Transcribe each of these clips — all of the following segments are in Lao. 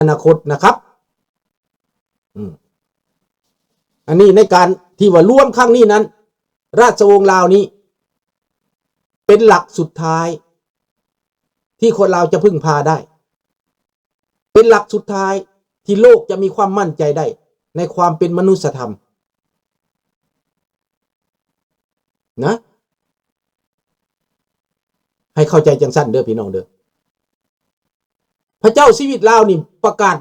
ອະນາຄົດນະຄັບ. ອືມ ອັນນີ້ໃນການທີ່ວ່າລວມຄັ້ງນີ້ນັ້ນ ລາຊະວົງລາວນີ້ເປັນຫຼັກສຸດທ້າຍທີ່ຄົນລາວຈະເພິ່ງພາໄດ້. ເປັນຫຼັກສຸດທ້າຍທີ່ໂລກຈະມີຄວາມໝັ້ນໃຈໄດ້ໃນຄວາມເປັນມະນຸດສະທຳນະ ໃຫ້ເຂົ້າໃຈຈັ່ງຊັ້ນເດີພີ່ນ້ອງເດີ. ພະເຈົ້າຊີວິດລາວນີ້ປະກາດ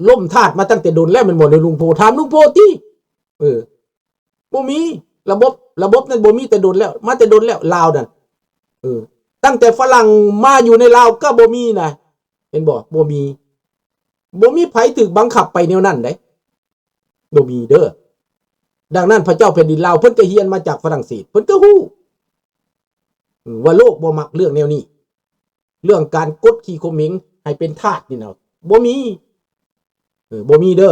ລົ້ມທາດມາຕັ້ງແຕ່ດົນແລ້ວແມ່ນບໍ່ ໃນລຸງໂພ? ຖາມລຸງໂພຕິ. ເອີ ບໍ່ມີ ລະບົບ ລະບົບນັ້ນບໍ່ມີແຕ່ດົນແລ້ວ ມາແຕ່ດົນແລ້ວລາວນັ້ນ. ເອີ ຕັ້ງແຕ່ຝຣັ່ງມາຢູ່ໃນລາວກໍບໍ່ມີນະ ເຫັນບໍ່? ບໍ່ມີ ບໍ່ມີໃຜຖືກບັງຄັບໄປແນວນັ້ນເດ້ ບໍ່ມີເດີ. ດັ່ງນັ້ນພະເຈົ້າແຜ່ນດິນລາວເພິ່ນກໍຮຽນມາຈາກຝຣັ່ງເສດ ເພິ່ນກໍຮູ້ ອືມ ວ່າໂລກບໍ່ມັກເລື່ອງແນວນີ້. ເລື່ອງການກົດຂີ່ຂົ່ມເຫງໃຫ້ເປັນທາດນີ້ນະ ບໍ່ມີ ເອີ ບໍ່ມີເດີ.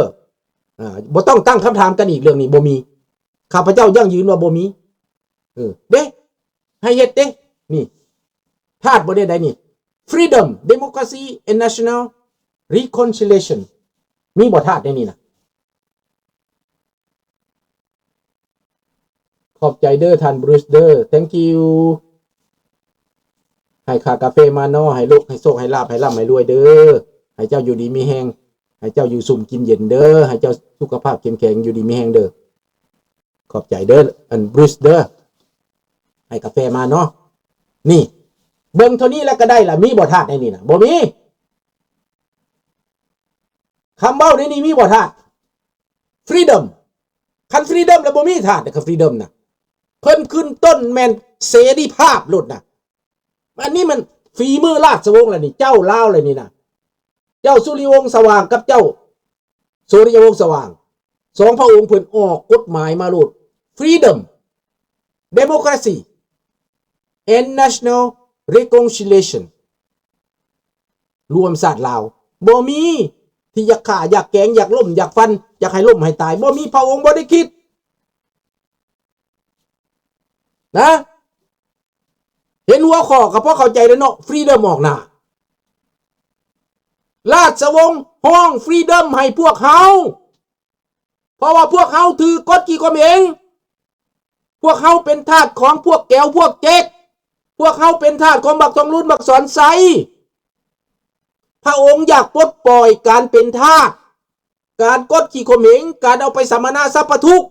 ອ່າ ບໍ່ຕ້ອງຕັ້ງຄຳຖາມກັນອີກ ເລື່ອງນີ້ບໍ່ມີ. ຂ້າພະເຈົ້າຢັ້ງຢືນວ່າບໍ່ມີ. ເອີ ເດ້ ໃຫ້ເຮັດເດ້ ນີ້ ທາດບໍ່ໄດ້ໃດນີ້ Freedom, Democracy and National Reconciliation ມີບໍ່ທາດໃນນີ້ນະ? ຂອບໃຈເດີທ່ານບຣູສເດີ thank you ໃຫ້ຄ່າກາເຟມາເນາະ ໃຫ້ໂລກ ໃຫ້ໂຊກ ໃຫ້ລາບ ໃຫ້ລ່ຳ ໃຫ້ລວຍເດີ ໃຫ້ເຈົ້າຢູ່ດີມີແຮງ ໃຫ້ເຈົ້າຢູ່ຊຸ່ມກິນເຢັນເດີ ໃຫ້ເຈົ້າສຸຂະພາບເຂັ້ມແຂງ ຢູ່ດີມີແຮງເດີ. ຂອບໃຈເດີ ອັນບຣູສເດີ ໃຫ້ກາເຟມາເນາະ. ນີ້ ເບິ່ງເທົ່ານີ້ແລ້ວກໍໄດ້ລະ ມີບໍ່ທາດໃນນີ້ນະ? ບໍ່ມີ. ຄຳເວົ້າໃນນີ້ມີບໍ່ທາດ? Freedom ຄັນ Freedom ແລ້ວບໍ່ມີທາດເດ້ ຄັນ Freedom ນະ ເພິ່ນຂຶ້ນຕົ້ນແມ່ນເສລີພາບໂລດນະ. ອັນນີ້ມັນຝີມືລາຊະວົງແລ້ວນີ້ ເຈົ້າລາວແລ້ວນີ້ນະ ເຈົ້າສຸລິວົງສະຫວ່າງກັບເຈົ້າສຸລິວົງສະຫວ່າງ ສອງພະອົງເພິ່ນອອກກົດໝາຍມາໂລດ Freedom, Democracy and National Reconciliation ລວມຊາດລາວ ບໍ່ມີທີ່ຢາກຂ້າ ຢາກແກງ ຢາກລົ້ມ ຢາກຟັນ ຢາກໃຫ້ລົ້ມໃຫ້ຕາຍ ບໍ່ມີ ພະອົງບໍ່ໄດ້ຄິດນະ. ເຫັນຫົວຂໍ້ກໍພໍເຂົ້າໃຈແລ້ວເນາະ Freedom ອອກໜ້າ ລາຊະວົງຮ້ອງ Freedom ໃຫ້ພວກເຮົາ ເພາະວ່າພວກເຮົາຖືກກົດຂີ່ຂົ່ມເຫງ ພວກເຮົາເປັນທາດຂອງພວກແກວພວກເຈັກ ພວກເຮົາເປັນທາດຂອງບັກທອງລຸນ ບັກສອນໄຊ. ພະອົງຢາກປົດປ່ອຍການເປັນທາດ ການກົດຂີ່ຂົ່ມເຫງ ການເອົາໄປສຳມະນາສັບພະທຸກ.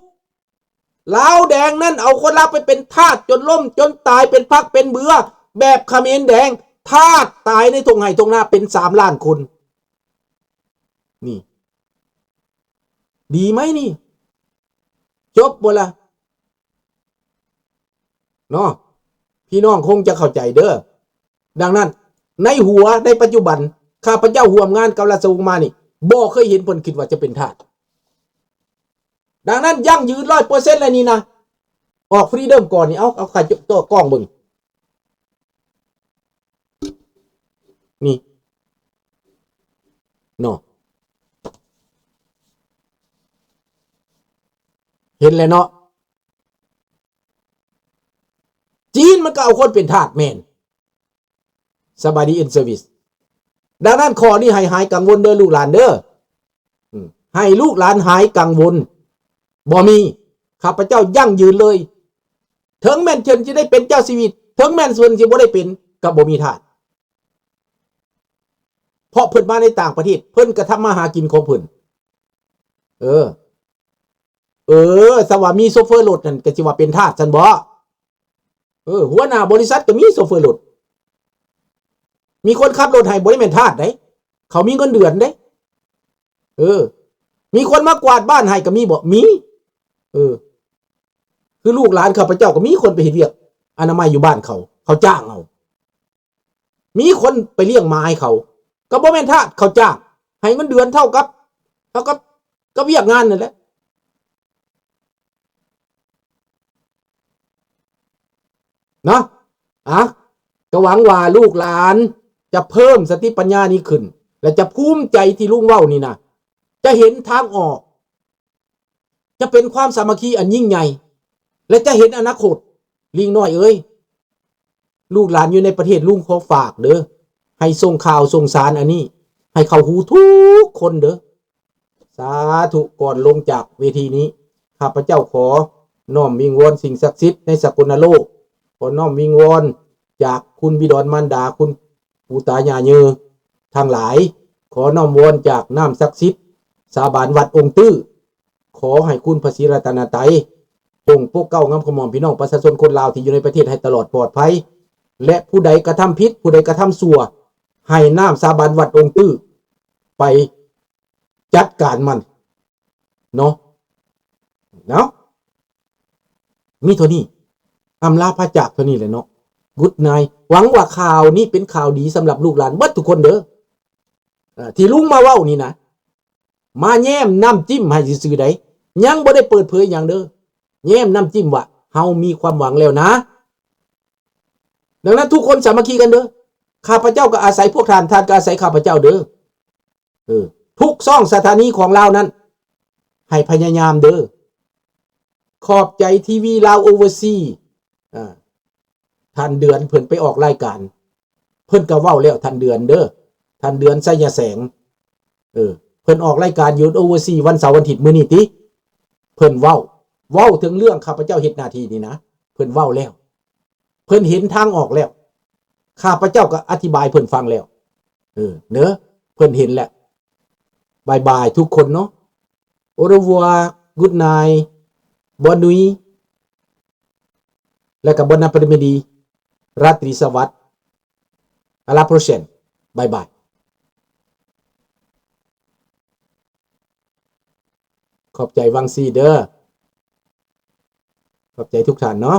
ລາວແດງນັ້ນເອົາຄົນລາວໄປເປັນທາດຈົນລົ້ມຈົນຕາຍເປັນພັກເປັນເບືອ ແບບຂະເໝນແດງ ທາດຕາຍໃນທົ່ງໄຮ່ທົ່ງນາເປັນສາມລ້ານຄົນ. ນີ້ ດີໄໝນີ້? ຈົບບໍ່ລະ? ເນາະ ພີ່ນ້ອງຄົງຈະເຂົ້າໃຈເດີ. ດັ່ງນັ້ນ ໃນຫົວໃນປັດຈຸບັນ ຂ້າພະເຈົ້າຮ່ວມງານກັບລາຊະວົງມານີ້ ບໍ່ເຄີຍເຫັນເພິ່ນຄິດວ່າຈະເປັນທາດ. ດັ່ງນັ້ນ ຢັ້ງຢືນຮ້ອຍເປີເຊັນແລ້ວນີ້ນະ ອອກ Freedom ກ່ອນນີ້ ເອົາ ເອົາຂ້າໂຈະກ້ອງເບິ່ງ ນີ້ເນາະ ເຫັນແລ້ວເນາະ. ຈີນມັນກໍເອົາຄົນເປັນທາດແມ່ນ ສະບາຍດີ in service. ດັ່ງນັ້ນ ຂໍ້ນີ້ໃຫ້ຫາຍກັງວົນເດີລູກຫຼານເດີ ອືມ ໃຫ້ລູກຫຼານຫາຍກັງວົນ ບໍ່ມີ ຂ້າພະເຈົ້າຢັ້ງຢືນເລີຍ ເຖິງແມ່ນເພິ່ນຊິໄດ້ເປັນເຈົ້າຊີວິດ ເຖິງແມ່ນເພິ່ນຊິບໍ່ໄດ້ເປັນ ກໍບໍ່ມີທາດ ເພາະເພິ່ນມາໃນຕ່າງປະເທດ ເພິ່ນກໍທຳມາຫາກິນຂອງເພິ່ນ ເອີ ເອີ ສະວ່າມີໂຊເຟີລົດນັ້ນ ກໍຊິວ່າເປັນທາດຊັ້ນບໍ? ເອີ ຫົວໜ້າບໍລິສັດກໍມີໂຊເຟີລົດ ມີຄົນຂັບລົດໃຫ້ ບໍ່ໄດ້ແມ່ນທາດໃດ ເຂົາມີເງິນເດືອນເດ້. ເອີ ມີຄົນມາກວາດບ້ານໃຫ້ກໍມີບໍ? ມີ. ເອີ ຄືລູກຫຼານຂ້າພະເຈົ້າກໍມີຄົນໄປເຮັດວຽກອະນາໄມຢູ່ບ້ານເຂົາ ເຂົາຈ້າງເອົາ. ມີຄົນໄປລ້ຽງໝາໃຫ້ເຂົາ ກໍບໍ່ແມ່ນທາດ ເຂົາຈ້າງ ໃຫ້ເງິນເດືອນເທົ່າກັບ ເທົ່າກັບ ກັບວຽກງານນັ້ນແຫຼະ ເນາະ. ອະ ກໍຫວັງວ່າລູກຫຼານຈະເພີ່ມສະຕິປັນຍານີ້ຂຶ້ນ ແລະ ຈະພູມໃຈທີ່ລຸງເວົ້ານີ້ນະ ຈະເຫັນທາງອອກ ຈະເປັນຄວາມສາມັກຄີອັນຍິ່ງໃຫຍ່ ແລະ ຈະເຫັນອະນາຄົດ. ລິງນ້ອຍເອີຍ ລູກຫຼານຢູ່ໃນປະເທດ ລຸງຂໍຝາກເດີ ໃຫ້ສົ່ງຂ່າວສົ່ງສານອັນນີ້ ໃຫ້ເຂົ້າຫູທຸກຄົນເດີ້. ສາທຸ. ກ່ອນລົງຈາກເວທີນີ້ ຂ້າພະເຈົ້າຂໍນ້ອມວິງວອນສິ່ງສັກສິດໃນສາກົນນະໂລກ, ຂໍນ້ອມວິງວອນຈາກຄຸນບິດອນມານດາ, ຄຸນປູ່ຕາຍ່າເຍີທັງຫຼາຍ, ຂໍນ້ອມວອນຈາກນ້ຳສັກສິດສາບານວັດອົງຕື້, ຂໍໃຫ້ຄຸນພະສີລັດຕະນະໄຕຈົ່ງປົກເກົ້າງຳຂະໝອມພີ່ນ້ອງປະຊາຊົນຄົນລາວທີ່ຢູ່ໃນປະເທດໃຫ້ຕະຫຼອດປອດໄພ ແລະ ຜູ້ໃດກະທຳຜິດ, ຜູ້ໃດກະທຳຊົ່ວ, ໃຫ້ນ້ຳສາບານວັດອົງຕື້ໄປຈັດການມັນເນາະ. ເນາະ ມີເທົ່ານີ້ ອຳລາພາຈາກເທົ່ານີ້ແຫຼະເນາະ. Good night. ຫວັງວ່າຂ່າວນີ້ເປັນຂ່າວດີສຳລັບລູກຫຼານເບິດທຸກຄົນເດີ້. ເອີ ທີ່ລຸງມາເວົ້ານີ້ນະ ມາແຍ້ມນ້ຳຈິ້ມໃຫ້ຊື່ໆໃດ, ຍັງບໍ່ໄດ້ເປີດເຜີຍຫຍັງເດີ້. ແຍ້ມນ້ຳຈິ້ມວ່າເຮົາມີຄວາມຫວັງແລ້ວນະ. ດັ່ງນັ້ນທຸກຄົນສາມັກຄີກັນເດີ້. ຂ້າພະເຈົ້າກໍອາໄສພວກທ່ານ, ທ່ານກໍອາໄສຂ້າພະເຈົ້າເດີ້. ເອີ ທຸກຊ່ອງສະຖານີຂອງລາວນັ້ນ ໃຫ້ພະຍາຍາມເດີ້. ຂອບໃຈທີວີລາວໂອເວີຊີ ອາ ທ່ານເດືອນເພິ່ນໄປອອກລາຍການ ເພິ່ນກໍເວົ້າແລ້ວ ທ່ານເດືອນເດີ້ ທ່ານເດືອນ ໄຊຍະແສງ. ເອີ ເພິ່ນອອກລາຍການຢູ່ໂອເວີຊີວັນເສົາວັນທິດມື້ນີ້ຕິ ເພິ່ນເວົ້າ ເວົ້າເຖິງເລື່ອງຂ້າພະເຈົ້າເຮັດໜ້າທີ່ນີ້ນະ ເພິ່ນເວົ້າແລ້ວ ເພິ່ນເຫັນທາງອອກແລ້ວ ຂ້າພະເຈົ້າກໍອະທິບາຍເພິ່ນຟັງແລ້ວ. ເອີ ເດີ້ ເພິ່ນເຫັນແລ້ວ. ບາຍບາຍທຸກຄົນເນາະ. Au revoir, good night, bonne nuit ແລະກໍ bon après-midi, ລາດຕຣີສະຫວັດ, à la prochaine, ບາຍບາຍ. ຂອບໃຈວັງຊີເດີ້. ຂອບໃຈທຸກທ່ານເນາະ.